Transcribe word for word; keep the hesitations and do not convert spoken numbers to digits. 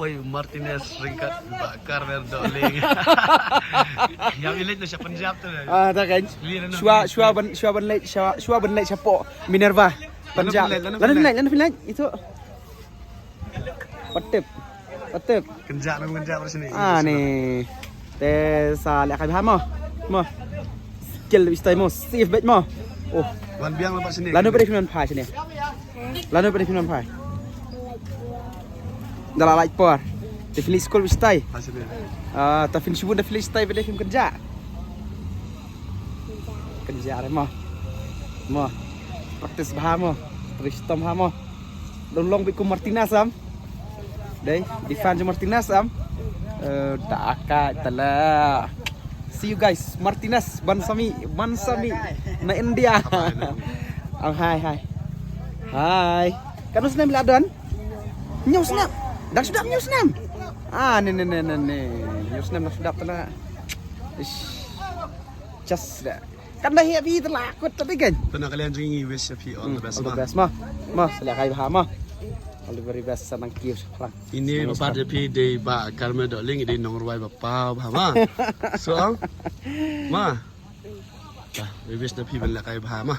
Oi, Martinez ryngkat Bah Carmel Dohling. Ïa, i leit na sha Punjab tu. Ah, ta kan. Shwa, shwa ban, shwa ban leit, shwa, shwa ban leit shapoh Minerva. Punjab. Lano phi leit, lano phi leit, lano phi leit. Itu. Patep. Patep. Kynjah, nang kynjah bar sini. Ah, ni. Te sa leh kai bha mo. Mo. Skill bishtai mo. Safe bet mo. Oh. Wan biang lampat sini. Lano phi leit phin wan phai sini. Lano phi leit phin wan phai. Da la lait por. Te phi leit skul bishtai. Ah, ta phin shibun da phi leit stai bad phim kynjah. Kynjah re mo. Mo. Practice bha mo. Practice tom bha mo. Don long bit kum Martinez am. Dei, di fan jong Martinez am. Eh, ta ka tala. See you guys, Martinez, Bansami, Bansami na India. Ang hai hai. Hai. Kan snem la don? New snap. Dah sudah new snap. Ah, ni ni ni ni ni. New snap dah sudah tala. Ish. Just dah. Kan dah happy tala kut tadi kan. Tuna kalian jing wish happy all the best. All the best ma. Ma, sila kai bha ma. All the very best sa nang kiu sa phrang. Ini bapa dia pi dei Bah Carmel Dohling dei nongrwai bapa bha ma. So, ma. Dah, we wish na pi ban la kai bha ma.